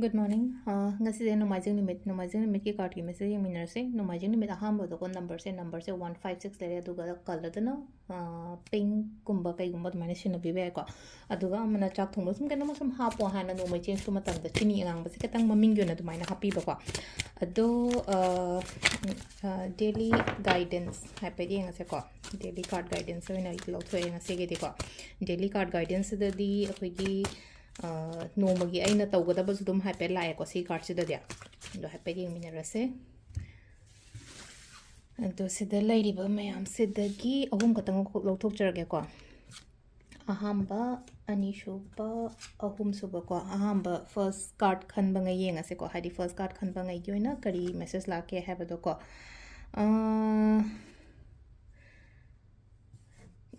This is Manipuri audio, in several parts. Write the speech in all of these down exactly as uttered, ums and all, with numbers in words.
Good morning. ꯑꯥ, ꯉꯁꯤꯁꯦ ꯅꯣꯡꯃꯥꯏꯖꯤꯡ ꯅꯨꯃꯤꯠ, ꯅꯣꯡꯃꯥꯏꯖꯤꯡ ꯅꯨꯃꯤꯠꯀꯤ cardꯀꯤ message ꯌꯦꯡꯃꯤꯟꯅꯔꯁꯦ꯫ ꯅꯣꯡꯃꯥꯏꯖꯤꯡ ꯅꯨꯃꯤꯠ ꯑꯍꯥꯟꯕꯗꯀꯣ numberꯁꯦ, numberꯁꯦ one five six ꯂꯩꯔꯦ, ꯑꯗꯨꯒ colourꯗꯅ, ꯑꯥ, pinkꯀꯨꯝꯕ ꯀꯩꯒꯨꯝꯕ ꯑꯗꯨꯃꯥꯏꯅ ꯁꯤꯖꯤꯟꯅꯕꯤꯕ ꯌꯥꯏꯀꯣ꯫ ꯑꯗꯨꯒ ꯑꯃꯅ ꯆꯥꯛ ꯊꯣꯡꯕ ꯁꯨꯝ ꯀꯩꯅꯣꯝꯃ ꯁꯨꯝ ꯍꯥꯞꯄꯣ ꯍꯥꯏꯅ ꯅꯣꯡꯃꯩ ꯆꯦꯡꯁꯨ ꯃꯇꯝꯗ ꯆꯤꯅꯤ ꯑꯉꯥꯡꯕꯁꯦ ꯈꯤꯇꯪ ꯃꯃꯤꯡꯒꯤ ꯑꯣꯏꯅ ꯑꯗꯨꯃꯥꯏꯅ ꯍꯥꯞꯄꯤꯕꯀꯣ꯫ ꯑꯗꯣ, ꯑꯥ, ꯑꯥ, daily guidance ꯍꯥꯏꯐꯦꯠ ꯌꯦꯡꯉꯁꯦꯀꯣ꯫ Daily card guidance ꯑꯣꯏꯅ ꯂꯧꯊꯣꯛꯑꯦ ꯉꯁꯤꯒꯤꯗꯤꯀꯣ꯫ Daily card guidanceꯁꯤꯗꯗꯤ ꯑꯩꯈꯣꯏꯒꯤ, ꯑꯥ, ꯅꯣꯡꯃꯒꯤ ꯑꯩꯅ ꯇꯧꯒꯗꯕꯁꯨ ꯑꯗꯨꯝ ꯍꯥꯏꯐꯦꯠ ꯂꯥꯛꯑꯦꯀꯣ ꯁꯤ cardꯁꯤꯗꯗꯤ꯫ ꯑꯗꯣ ꯍꯥꯏꯐꯦꯠ ꯌꯦꯡꯃꯤꯟꯅꯔꯁꯦ꯫ ꯑꯗꯣ ꯁꯤꯗ ꯂꯩꯔꯤꯕ ꯃꯌꯥꯝꯁꯤꯗꯒꯤ ꯑꯍꯨꯝ ꯈꯛꯇꯪ ꯂꯧꯊꯣꯛꯆꯔꯒꯦꯀꯣ꯫ ꯑꯍꯥꯝꯕ, ꯑꯅꯤꯁꯨꯕ, ꯑꯍꯨꯝꯁꯨꯕꯀꯣ꯫ ꯑꯍꯥꯝꯕ first card ꯈꯟꯕꯉꯩ ꯌꯦꯡꯉꯁꯦꯀꯣ, ꯍꯥꯏꯗꯤ first card ꯈꯟꯕꯉꯩꯒꯤ ꯑꯣꯏꯅ ꯀꯔꯤ message ꯂꯥꯛꯀꯦ ꯍꯥꯏꯕꯗꯣꯀꯣ꯫ ꯑꯥ,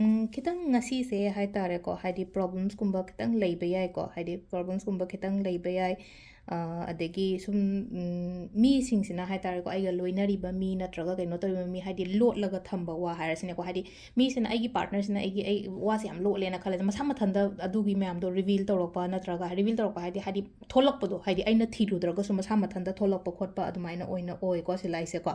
ꯎꯝ, ꯈꯤꯇꯪ ꯉꯁꯤꯁꯦ ꯍꯥꯏ ꯇꯥꯔꯦꯀꯣ, ꯍꯥꯏꯗꯤ problemsꯀꯨꯝꯕ ꯈꯤꯇꯪ ꯂꯩꯕ ꯌꯥꯏꯀꯣ, ꯍꯥꯏꯗꯤ problemsꯀꯨꯝꯕ ꯈꯤꯇꯪ ꯂꯩꯕ ꯌꯥꯏ꯫ ꯑꯥ, ꯑꯗꯒꯤ ꯁꯨꯝ, ꯎꯝ, ꯃꯤꯁꯤꯡꯁꯤꯅ ꯍꯥꯏ ꯇꯥꯔꯦꯀꯣ, ꯑꯩꯒ ꯂꯣꯏꯅꯔꯤꯕ ꯃꯤ ꯅꯠꯇ꯭ꯔꯒ ꯀꯩꯅꯣ ꯇꯧꯔꯤꯕ ꯃꯤ, ꯍꯥꯏꯗꯤ ꯂꯣꯠꯂꯒ ꯊꯝꯕ ꯋꯥ ꯍꯥꯏꯔꯁꯤꯅꯦꯀꯣ, ꯍꯥꯏꯗꯤ ꯃꯤꯁꯤꯅ, ꯑꯩꯒꯤ partnerꯁꯤꯅ ꯑꯩꯒꯤ, ꯑꯩ ꯋꯥꯁꯦ ꯌꯥꯝ ꯂꯣꯠꯂꯦꯅ ꯈꯜꯂꯁꯦ, ꯃꯁꯥ ꯃꯊꯟꯇ ꯑꯗꯨꯒꯤ ꯃꯌꯥꯝꯗꯣ reveal ꯇꯧꯔꯛꯄ ꯅꯠꯇ꯭ꯔꯒ reveal ꯇꯧꯔꯛꯄ ꯍꯥꯏꯗꯤ, ꯍꯥꯏꯗꯤ ꯊꯣꯛꯂꯛꯄꯗꯣ, ꯍꯥꯏꯗꯤ ꯑꯩꯅ ꯊꯤꯔꯨꯗ꯭ꯔꯒꯁꯨ ꯃꯁꯥ ꯃꯊꯟꯇ ꯊꯣꯛꯂꯛꯄ ꯈꯣꯠꯄ ꯑꯗꯨꯃꯥꯏꯅ ꯑꯣꯏꯅ ꯑꯣꯏꯀꯣ ꯁꯤ ꯂꯥꯏꯁꯦꯀꯣ꯫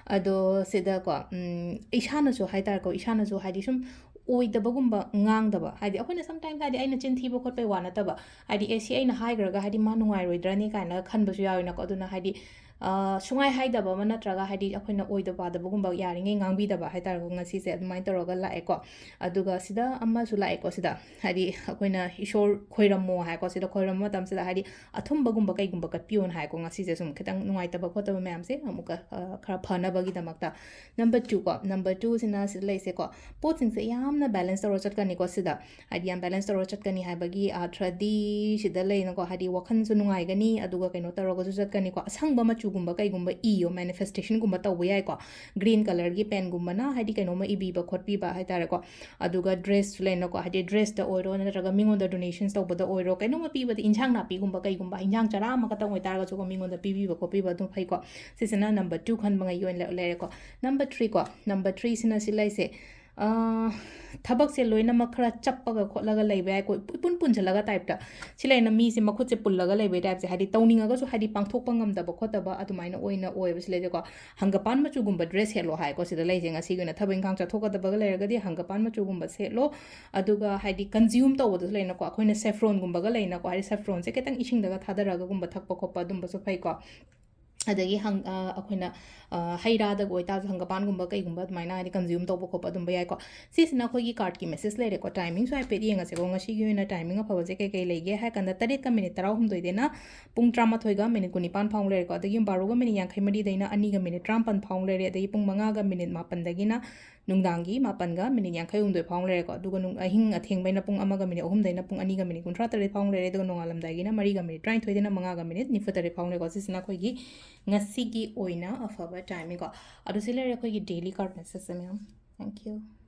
ꯑꯗꯣ ꯁꯤꯗꯀꯣ, ꯎꯝ, ꯏꯁꯥꯅꯁꯨ ꯍꯥꯏ ꯇꯥꯔꯦꯀꯣ, ꯏꯁꯥꯅꯁꯨ ꯍꯥꯏꯗꯤ ꯁꯨꯝ ꯑꯣꯏꯗꯕꯒꯨꯝꯕ ꯉꯥꯡꯗꯕ, ꯍꯥꯏꯗꯤ ꯑꯩꯈꯣꯏꯅ sometimes ꯍꯥꯏꯗꯤ ꯑꯩꯅ ꯆꯤꯟ ꯊꯤꯕ ꯈꯣꯠꯄꯩ ꯋꯥ ꯅꯠꯇꯕ, ꯍꯥꯏꯗꯤ ꯑꯦ ꯁꯤ ꯑꯩꯅ ꯍꯥꯏꯈ꯭ꯔꯒ ꯍꯥꯏꯗꯤ ꯃꯥ ꯅꯨꯡꯉꯥꯏꯔꯣꯏꯗ꯭ꯔꯅꯤ ꯀꯥꯏꯅ ꯈꯟꯕꯁꯨ ꯌꯥꯎꯋꯤꯅꯀꯣ꯫ ꯑꯗꯨꯅ ꯍꯥꯏꯗꯤ, ꯑ, ꯁꯨꯡꯍꯥꯏ ꯍꯥꯏꯗꯕ ꯑꯃ ꯅꯠꯇ꯭ꯔꯒ ꯍꯥꯏꯗꯤ ꯑꯩꯈꯣꯏꯅ ꯑꯣꯏꯗ ꯄꯥꯗꯕꯒꯨꯝꯕ ꯌꯥꯔꯤꯉꯩ ꯉꯥꯡꯕꯤꯗꯕ ꯍꯥꯏ ꯇꯥꯔꯦꯀꯣ꯫ ꯉꯁꯤꯁꯦ ꯑꯗꯨꯃꯥꯏꯅ ꯇꯧꯔꯒ ꯂꯥꯛꯑꯦꯀꯣ꯫ ꯑꯗꯨꯒ ꯁꯤꯗ ꯑꯃꯁꯨ ꯂꯥꯛꯑꯦꯀꯣ, ꯁꯤꯗ ꯍꯥꯏꯗꯤ ꯑꯩꯈꯣꯏꯅ ꯏꯁꯣꯔ ꯈꯣꯏꯔꯝꯃꯣ ꯍꯥꯏꯀꯣ꯫ ꯁꯤꯗ ꯈꯣꯏꯔꯝꯕ ꯃꯇꯝꯁꯤꯗ ꯍꯥꯏꯗꯤ ꯑꯊꯨꯝꯕꯒꯨꯝꯕ ꯀꯩꯒꯨꯝꯕ ꯀꯠꯄꯤꯌꯣꯅ ꯍꯥꯏꯀꯣ꯫ ꯉꯁꯤꯁꯦ ꯁꯨꯝ ꯈꯤꯇꯪ ꯅꯨꯡꯉꯥꯏꯇꯕ ꯈꯣꯠꯇꯕ ꯃꯌꯥꯝꯁꯦ ꯑꯃꯨꯛꯀ, ꯑ, ꯈꯔ ꯐꯅꯕꯒꯤꯗꯃꯛꯇ꯫ Number two ꯀꯣ, number twoꯁꯤꯅ ꯁꯤꯗ ꯂꯩꯁꯦꯀꯣ, ꯄꯣꯠꯁꯤꯡꯁꯦ ꯌꯥꯝꯅ balance ꯇꯧꯔ ꯆꯠꯀꯅꯤꯀꯣ ꯁꯤꯗ꯫ ꯍꯥꯏꯗꯤ ꯌꯥꯝ balance ꯇꯧꯔ ꯆꯠꯀꯅꯤ ꯍꯥꯏꯕꯒꯤ ꯑꯥꯔꯊ꯭ꯔꯗꯤ ꯁꯤꯗ ꯂꯩꯅꯀꯣ, ꯍꯥꯏꯗꯤ ꯋꯥꯈꯜꯁꯨ ꯅꯨꯡꯉꯥꯏꯒꯅꯤ, ꯑꯗꯨꯒ ꯀꯩꯅꯣ ꯇꯧꯔꯒꯁꯨ ꯆꯠꯀꯅꯤꯀꯣ꯫ ꯑꯁꯪꯕ ꯃꯆꯨꯒꯨꯝꯕ ꯀꯩꯒꯨꯝꯕ ꯏꯌꯣ, manifestationꯒꯨꯝꯕ ꯇꯧꯕ ꯌꯥꯏꯀꯣ꯫ Green colourꯒꯤ penꯒꯨꯝꯕꯅ ꯍꯥꯏꯗꯤ ꯀꯩꯅꯣꯝꯃ ꯏꯕꯤꯕ ꯈꯣꯠꯄꯤꯕ ꯍꯥꯏ ꯇꯥꯔꯦꯀꯣ꯫ ꯑꯗꯨꯒ dressꯁꯨ ꯂꯩꯅꯀꯣ, ꯍꯥꯏꯗꯤ dressꯇ ꯑꯣꯏꯔꯣ ꯅꯠꯇ꯭ꯔꯒ ꯃꯤꯉꯣꯟꯗ donations ꯇꯧꯕꯗ ꯑꯣꯏꯔꯣ, ꯀꯩꯅꯣꯝꯃ ꯄꯤꯕꯗ, ꯏꯟꯁꯥꯡ ꯅꯥꯄꯤꯒꯨꯝꯕ ꯀꯩꯒꯨꯝꯕ, ꯏꯟꯁꯥꯡ ꯆꯔꯥ ꯑꯃꯈꯛꯇꯪ ꯑꯣꯏꯇꯥꯔꯒꯁꯨꯀꯣ, ꯃꯤꯉꯣꯟꯗ ꯄꯤꯕꯤꯕ ꯈꯣꯠꯄꯤꯕ ꯑꯗꯨꯝ ꯐꯩꯀꯣ꯫ ꯁꯤꯁꯤꯅ number two ꯈꯟꯕꯉꯩꯒꯤ ꯑꯣꯏꯅ ꯂꯩꯔꯦꯀꯣ꯫ Number three ꯀꯣ, number threeꯁꯤꯅ ꯁꯤ ꯂꯩꯁꯦ, ꯑ, ꯊꯕꯛꯁꯦ ꯂꯣꯏꯅꯃꯛ ꯈꯔ ꯆꯞꯄꯒ ꯈꯣꯠꯂꯒ ꯂꯩꯕ ꯌꯥꯏꯀꯣ, ꯏꯄꯨꯟ ꯄꯨꯟꯁꯤꯜꯂꯒ typeꯇ꯫ ꯁꯤ ꯂꯩꯅ ꯃꯤꯁꯦ ꯃꯈꯨꯠꯁꯦ ꯄꯨꯜꯂꯒ ꯂꯩꯕꯩ typeꯁꯦ, ꯍꯥꯏꯗꯤ ꯇꯧꯅꯤꯡꯉꯒꯁꯨ ꯍꯥꯏꯗꯤ ꯄꯥꯡꯊꯣꯛꯄ ꯉꯝꯗꯕ ꯈꯣꯠꯇꯕ ꯑꯗꯨꯃꯥꯏꯅ ꯑꯣꯏꯅ ꯑꯣꯏꯌꯦꯕ ꯁꯤ ꯂꯩꯁꯦꯀꯣ꯫ ꯍꯪꯒꯄꯥꯟ ꯃꯆꯨꯒꯨꯝꯕ dress ꯁꯦꯠꯂꯣ ꯍꯥꯏꯀꯣ ꯁꯤꯗ ꯂꯩꯁꯦ꯫ ꯉꯁꯤꯒꯤ ꯑꯣꯏꯅ ꯊꯕꯛ ꯏꯪꯈꯥꯡ ꯆꯠꯊꯣꯛꯀꯗꯕꯒ ꯂꯩꯔꯒꯗꯤ ꯍꯪꯒꯄꯥꯟ ꯃꯆꯨꯒꯨꯝꯕ ꯁꯦꯠꯂꯣ꯫ ꯑꯗꯨꯒ ꯍꯥꯏꯗꯤ consume ꯇꯧꯕꯗꯁꯨ ꯂꯩꯅꯀꯣ, ꯑꯩꯈꯣꯏꯅ saffronꯒꯨꯝꯕꯒ ꯂꯩꯅꯀꯣ, ꯍꯥꯏꯗꯤ saffronꯁꯦ ꯈꯤꯇꯪ ꯏꯁꯤꯡꯗꯒ ꯊꯥꯗꯔꯒꯨꯝꯕ ꯊꯛꯄ ꯈꯣꯠꯄ ꯑꯗꯨꯝꯕꯁꯨ ꯐꯩꯀꯣ꯫ ꯑꯗꯒꯤ ꯍꯪ-, ꯑ, ꯑꯩꯈꯣꯏꯅ, ꯑ, ꯍꯩ ꯔꯥꯗꯒ ꯑꯣꯏꯇꯥꯔꯁꯨ ꯍꯪꯒꯄꯥꯟꯒꯨꯝꯕ ꯀꯩꯒꯨꯝꯕ ꯑꯗꯨꯃꯥꯏꯅ ꯍꯥꯏꯗꯤ consume ꯇꯧꯕ ꯈꯣꯠꯄ ꯑꯗꯨꯝꯕ ꯌꯥꯏꯀꯣ꯫ ꯁꯤꯁꯤꯅ ꯑꯩꯈꯣꯏꯒꯤ cardꯀꯤ messageꯁꯦ ꯂꯩꯔꯦꯀꯣ꯫ Timingꯁꯨ ꯍꯥꯏꯐꯦꯠ ꯌꯦꯡꯉꯁꯦꯀꯣ꯫ ꯉꯁꯤꯒꯤ ꯑꯣꯏꯅ timing ꯑꯐꯕꯁꯦ ꯀꯩ ꯀꯩ ꯂꯩꯒꯦ ꯍꯥꯏ ꯀꯥꯟꯗ, ꯇꯔꯦꯠꯀ minute ꯇꯔꯥꯍꯨꯝꯗꯣꯏꯗꯩꯅ ꯄꯨꯡ ꯇꯔꯥꯃꯥꯊꯣꯏꯒ minute ꯀꯨꯟꯅꯤꯄꯥꯟ ꯐꯥꯎ ꯂꯩꯔꯦꯀꯣ꯫ ꯑꯗꯒꯤ ꯕꯥꯔꯣꯒ minute ꯌꯥꯡꯈꯩ ꯃꯔꯤꯗꯩꯅ ꯑꯅꯤꯒ minute ꯇꯔꯥꯃꯥꯄꯟ ꯐꯥꯎ ꯂꯩꯔꯦ꯫ ꯑꯗꯒꯤ ꯄꯨꯡ ꯃꯉꯥꯒ minute ꯃꯥꯄꯟꯗꯒꯤꯅ ꯅꯨꯡꯗꯥꯡꯒꯤ ꯃꯥꯄꯟꯒ minute ꯌꯥꯡꯈꯩ ꯍꯨꯝꯗꯣꯏ ꯐꯥꯎ ꯂꯩꯔꯦꯀꯣ꯫ ꯑꯗꯨꯒ ꯅꯨꯡ-, ꯑꯍꯤꯡ ꯑꯊꯦꯡꯕꯩꯅ ꯄꯨꯡ ꯑꯃꯒ minute ꯑꯍꯨꯝꯗꯩꯅ ꯄꯨꯡ ꯑꯅꯤꯒ minute ꯀꯨꯟꯊ꯭ꯔꯥ ꯇꯔꯦꯠ ꯐꯥꯎ ꯂꯩꯔꯦ꯫ ꯑꯗꯨꯒ ꯅꯣꯡꯉꯥꯜꯂꯝꯗꯥꯏꯒꯤꯅ ꯃꯔꯤꯒ minute ꯇꯔꯥꯅꯤꯊꯣꯏꯗꯩꯅ ꯃꯉꯥꯒ minute ꯅꯤꯐꯨ ꯇꯔꯦꯠ ꯐꯥꯎ ꯂꯩꯔꯦꯀꯣ꯫ ꯁꯤꯁꯤꯅ ꯑꯩꯈꯣꯏꯒꯤ ꯉꯁꯤꯒꯤ ꯑꯣꯏꯅ ꯑꯐꯕ timingꯀꯣ꯫ ꯑꯗꯨ ꯁꯤ ꯂꯩꯔꯦ ꯑꯩꯈꯣꯏꯒꯤ daily card messageꯁꯦ ꯃꯌꯥꯝ꯫ Thank you꯫